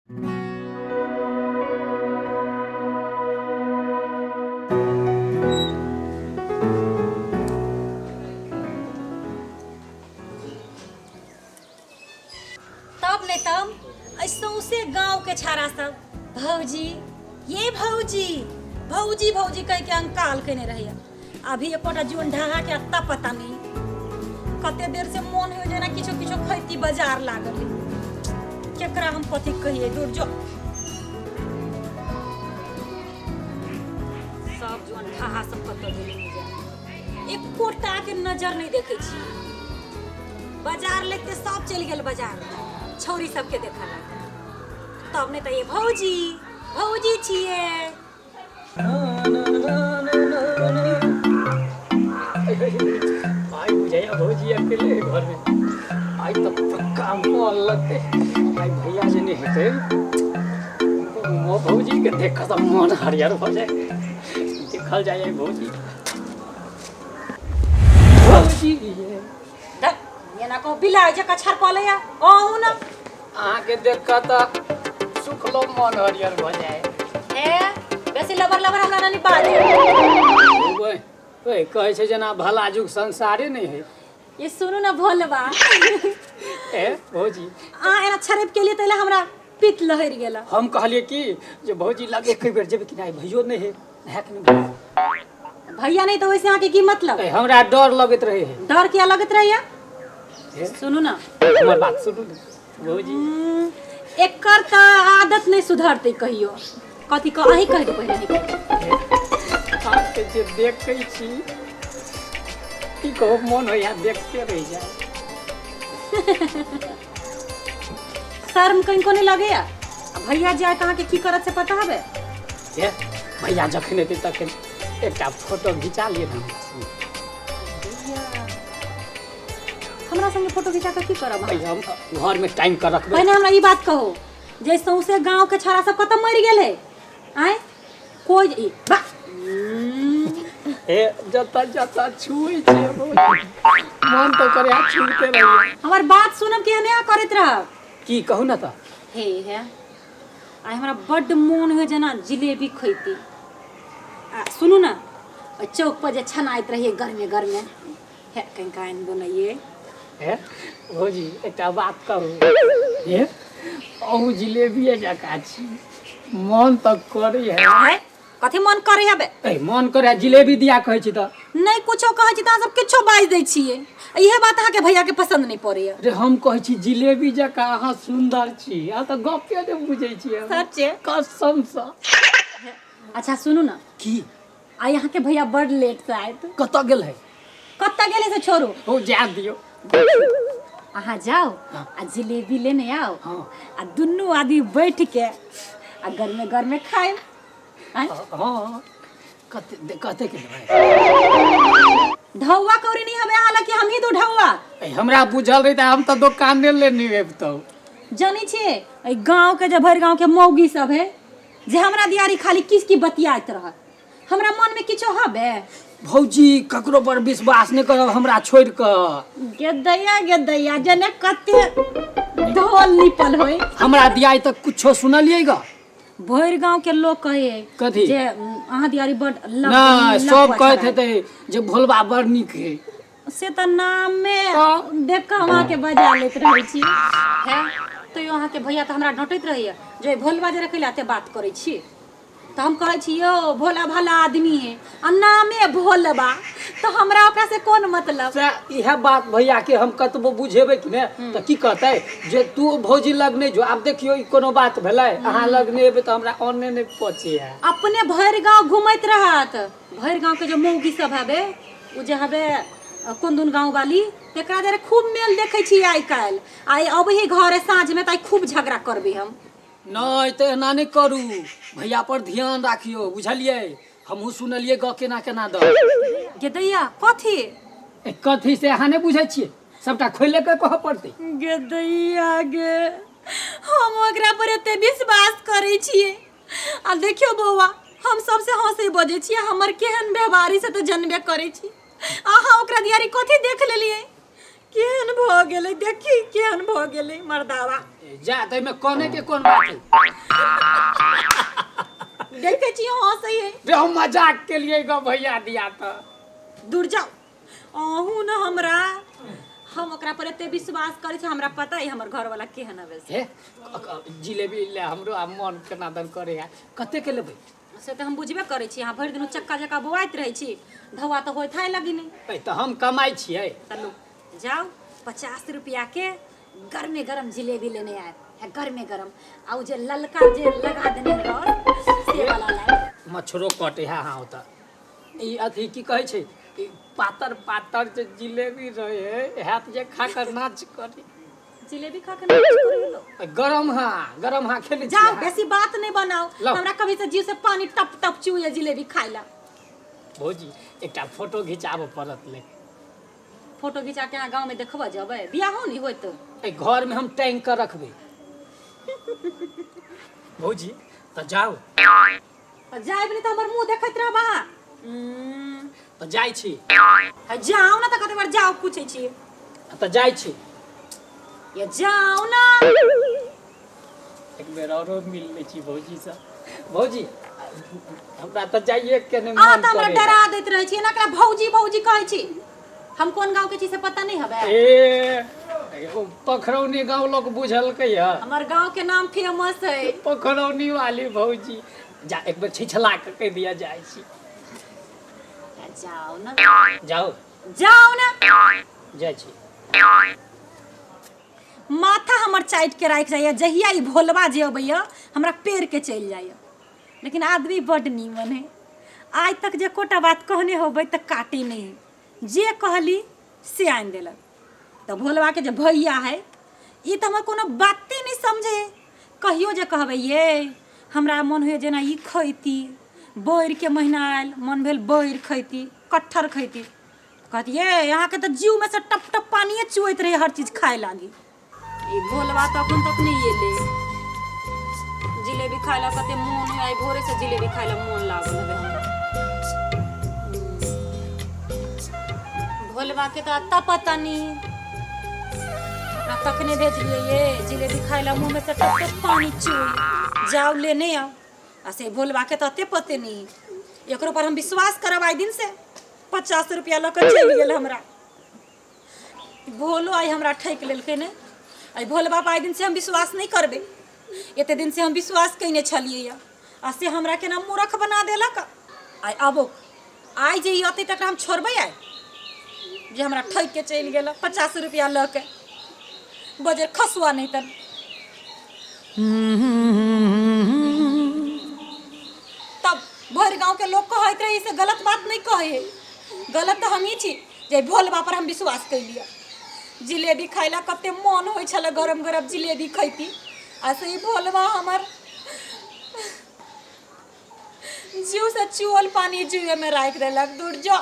तब नहि तब एहि सौंसे गाँवके छाड़ा सब भौजी ये भौजी भौजी भौजी कहि के अंकाल केने रहैया। अभी एकोटा जोन ढाहा के अत्ता पता नहीं। कते देर से मोन हो जेना किछो किछो खैती बाजार लागल है। केकरा हम कथी कहिए, दूर जो सब जोन ढाहा सब कतऽ गेलै नहि जाने। एकोटा के नजर नहीं देखै छी। बाजार लेके सब चलि गेल बाजार छौरी सबके देखऽ लागल। तब नहि तऽ ये भौजी भौजी छियै। आइ बुझाइया भौजी अकेले है घर में। आइ तऽ पक्का मन लगतै। आइ भैया जे नहि हेतै, भौजी के देख कऽ तऽ मन हरियर भऽ जाय। देखल जाय आइ भौजी भौजी ये। एना कहू बिलाइ जकाँ छरपलैया अहूँ ने। अहाँके देख कऽ तऽ सुखलो मन हरियर भऽ जाय। ए बेसी लबर लबर हमरा नहीं बाजू। ओए ओए कहै छै जेना भला जुग संसारे नहि है। ये सुनू ना भोलबा। ए भौजी, अहाँ एना छरपि के लिए तैला हमरा पित्त लहरि गेल। हम कहलियै कि जे भौजी लग एक बेर जेबै कि नहि, भैयो नहि है, है कि नहि? भैया नहीं तो वैसे अहाँके की मतलब? ए, हमरा डर लगैत रहे है। डर किया लगैत रहैया? सुनू ना, हमर बात सुनू ने भौजी। एकर तऽ आदत नहि सुधरतै कहियो। कथी कह, अहीं कहि दू पहिले, अहीं कहि दू। अहाँके जे देखै छी की कहू, मन होइया देखते रहि जाय। शर्म कनिको नहि लगैया? आ भैया जाय तऽ अहाँके की करत से पता हबे? हे भैया जखन एतै तखन एकटा फोटो घिचा लिअ ने हमरा संगे। हमरा संगे फोटो घिचा कऽ की करब अहाँ? भैया, हम घर में टाइम कर रखबै। पहिने हमरा ई बात कहू जे सौंसे गांव के छौड़ा सब कतऽ मरि गेल है? आँय कोइ ई बा हे जतऽ जतऽ छुए छै मन तऽ करे आ छुते रहिए। हमर बात सुनब कि एने करैत रहब? की कहू ने तऽ। हे हे आइ हमरा बड्ड मोन होइ जेना जिलेबी खैती। आ सुनू ने, ओहि चौक पर जे छनाइत रहियै गरमे गरमे, हे कनिका आनि दो ने ये। हे भौजी एकटा बात कहू, हे अहूँ जिलेबिए जकाँ छी, मन तऽ करै है। आँय, कथी मन करै हबे? ए मन करे जिलेबी दिया कहै छी तऽ। नहि कुछो कहै छी तऽ अहाँ सब किछो बाजि दै छियै। इहे बात अहाँके भैया के पसंद नहि पड़ैया। रे हम कहै छी जिलेबी जकाँ अहाँ सुन्दर छी, अहाँ तऽ गप्पे नहि बुझै छियै। सच्चे? कसमसँ। अच्छा सुनू ने। की? आइ अहाँके भैया बड़ लेट से आयत। कतऽ गेल है? कतऽ गेलै से छोड़ू। ओ जाय दियौ। अहाँ जाओ आ जिलेबी लेने आओ। हाँ। आ दुनू आदमी बैठ के आ गरमे गरमे खाएब। आँय? हाँ, कते कते के लेबै? ढौआ कौड़ी नहीं हवे, हालांकि हम ही दू ढौआ। ए, हमरा बुझल रही तऽ हम तऽ दोकाने लेने अबितहुँ। जानै छियै एहि गाँव के जे भरि गाँव के मौगी सब है जे हमरा दियारी खाली किस की बतियाइत रहत, हमरा मन में किछो हबे? भौजी ककरो पर विश्वास नहीं करब हमरा छोड़ कऽ। गेदैया गेदैया जने कते ढोल निपल होय। हमरा दियाई तऽ कुछो सुनलियै ग? भरि गाँव के लोग कहे कथी? जे अहाँ दियारी बड नहि, लफुआ सब छड़ा कहैत है। हेतै जे भोलबा बड़ नीक है। से तऽ नामे तऽ? देख कऽ हम अहाँके बजा लैत रहै छी। हे तैयो अहाँके भैया तऽ हमरा डाँटैत रहैया जे भोलबा जे रखै लए एते बात करै छी। तऽ हम कहै छी यौ भोला भाला आदमी है आ नामे भोलबा, तऽ हमरा ओकरा से कोन मतलब? से इएह बात भैया के हम कतबो बुझेबै कि ने तऽ की कहतै जे तू भौजी लग नहि जो। आब देखियौ ई कोनो बात भेलै, अहाँ लग नहि एबै तऽ हमरा अन्न नहि पचे है। अपने भरि गाँव घुमैत रहत, भरि गाँव के जे मौगी सब हबे ओ जे हबे कोन दुन गाँव वाली तकरा जरे खूब मेल देखै छी आइ काल्हि। आइ अबही घरे साँझ में तऽ आइ खूब झगड़ा करबै हम। नहि तऽ एना नहि करू, भैया पर ध्यान राखियौ बुझलियै। हमहूँ सुनलियै ग केना केना दऽ। गेदैया कथी? ए, कथी से अहाँ नहि बुझै छियै, सबटा खोलि कऽ कहऽ पड़तै। गेदैया गे हम ओकरा पर एते विश्वास करै छियै आ देखियौ बौआ हम सबसे हंसै बजै छियै, हमर केहन व्यवहारी से तऽ जनबे करै छी। अहाँ ओकरा दियारी कथी देख लेलियै केहन भऽ गेलै देखी केहन भऽ गेलै मर्दावा। जा तऽ एहिमे कने के कोन बात है? देखै छी हंसै है। रे हम मजाक के लिए गो भैया दिया तऽ। दूर जाओ अहूँ न, हमरा हम ओकरा पर एते विश्वास करै छी, हमरा पता है हमर घरवाला केहन हवे से। हे जिलेबी ले हमरो आब मन केना दन करे है, कते के लेबै? से तऽ हम बुझबे करै छी, अहाँ भरि दिन चक्का जकाँ बौआइत रहै छी, धौआ तऽ होइत है लगी नहि। ए तऽ हम कमाइ छियै। चलू जाउ, 50 रुपया के गरमे गरम जिलेबी लेने आयब है, गरमे गरम, आ उ जे ललका जे लगा देने रस से वाला लायब। मच्छरो कटे है। हाँ ओतऽ ई अथी की कहै छै, ई पातर पातर जे जिलेबी रहे है, हैत जे खा कर नाच करी। जिलेबी खा के नाच करी लो? गरम, हाँ गरम, हाँ खेले। जाओ, बेसी बात नहीं बनाओ। लाओ। हमरा कभी से जीव से पानी टप टप चुए जिलेबी खाइ ला। भौजी एकटा फोटो घिचाबऽ पड़त ले। फोटो घिचा के अहाँ गाँव में देखबऽ जेबै? बियाहो नहीं होइत। एहि घर में हम टैंक कर रखबै भौजी, तऽ जाउ। तऽ जायब नहीं तऽ हमर मुँह देखैत रहब अहाँ। तऽ जाइ छी। आ जाउ ना तऽ कते बार जाउ पूछै छी। तऽ जाइ छी। ये जाउ ना। एक बेर औरो मिल लै छी भौजी से। भौजी हमरा तऽ जाइए के नहि अहाँ मन तऽ हमरा करे। डरा दैत रहै छी, एना केना भौजी भौजी कहै छी? हम कोन गाँव के छी से पता नहीं हवे? ए ओ पखरौनी गाँव लोक बुझलकै है। हमर गाँव के नाम फेमस है। पखरौनी वाली भौजी, जा एक बेर छिछला के कहि दिया जाइ छी। आ जाउ ना। जाउ। जाउ ना। जाइ छी। माथा हमर चाटि के राखि जाइए जहिया ई भोलबा जे अबैया, हमरा पेड़ के चलि जाइए। लेकिन आदमी बड्ड नीमन है, आइ तक जे एकोटा बात कहने होबै तऽ काटे नहि है, जे कहली से आनि देलक। तऽ भोलबाके जे भैया है, ई तऽ हमर कोनो बाते नहि समझे है। कहियो जे कहबै ये हमरा मन होइए जेना ई खैती, बैरके महीना आयल, मन भेल बैर खैती, कटहर खैती, कहत ये अहाँके तऽ जीवमे से टप टप पानिए चुअैत रहै हर चीज खाए लागी। ई भोलबा तऽ अखन तक नहि एलै। जिलेबी खाय ला कते मोन है, आइ भोरे से जिलेबी खाय ला मोन लागल हवे हमरा। भोलबा के तऽ अत्ता पता नहीं, ओकरा तखने भेजलियै ये जिलेबी खाय ला मुँह में से टप टप पानी चुई, जाओ लेने आओ। आ से भोलबा के तऽ अते पते नहीं, एकरो पर हम विश्वास करब? आइ दिन से 50 रुपया लऽ कऽ चलि गेल हमरा भोलो, आइ हमरा ठकि लेलकै ने। आइ भोलबा पर आइ दिन से हम विश्वास नहि करबै। एते दिन से हम विश्वास कयने छलियै यऽ, आ से हमरा केना मूर्ख बना देलक। आइ आबो, आइ जे ई अतै तकरा हम छोड़बै? आइ जे हमरा ठकि के चलि गेल 50 रुपया लऽ के, बजर खसुआ नहि तऽ। तब भरि गाँव के लोग कहैत रही से गलत बात नहीं कहे है, गलत तऽ हमही छी जे भोलबा पर हम विश्वास कैलियै। जिलेबी खाय ला कते मन होइ छलै, गरम गरम जिलेबी खैती, आ से ई भोलबा हमर जीव से चुअल पानी जुए में राखि देलक। दूर जो।